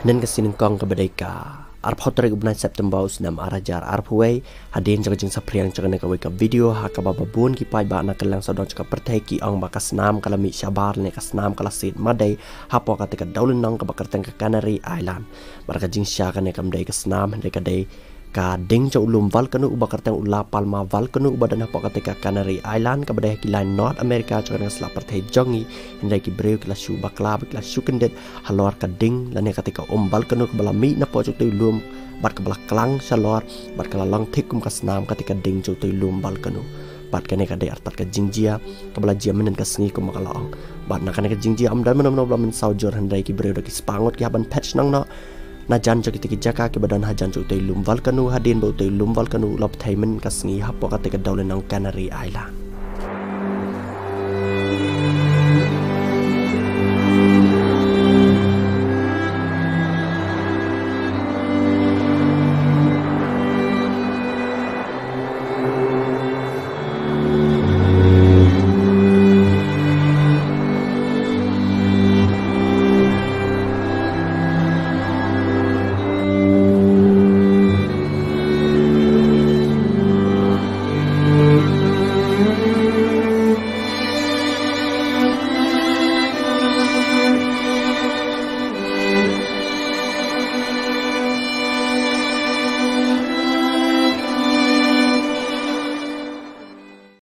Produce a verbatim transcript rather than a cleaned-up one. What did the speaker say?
Hynnin ka sngi nyngkong kaba dei ka arphew tarik u bnai September u snem ar hajar arphew wei, hadien jong ka jingsaphriang jong kane kawei ka video ha kaba ba bun ki paidbah na kylleng sawdong jong ka pyrthei ki ong ba ka snam ka la mih shabar lane ka snam ka la sied madei hapoh kata ka dewlynnong kaba kyrteng ka Canary Island. Bad ka jingshisha kane kam dei ka snam hynrei ka dei ka ding jong u lum volcano uba kyrteng u La Palma volcano uba don hapoh kata ka Canary Island kaba dei ha ki lain North America jong kane ka sla pyrthei jong ngi. Hynrei ki briew ki la shu bakla bad ki la shu kyndit halor ka ding lane kata ka um volcano kaba la mih napoh jong utei u lum bad kaba la klang shalor bad ka la long thik kum ka snam kata ka ding jong utei u lum volcano. Bad kane ka dei artat ka jingjia kaba la jia mynhynnin ka sngi kumba ka la ong. Bad na kane ka jingjia ym don mano mano ba la mynsaw jur hynrei ki briew da ki spah ngut ki hap ban phet shnong noh na jan jong kitei ki jaka kiba don hajan jong utei u lum volcano hadien ba utei u lum volcano u la bthei mynhynnin ka sngi hapoh kata ka dewlynnong Canary Island.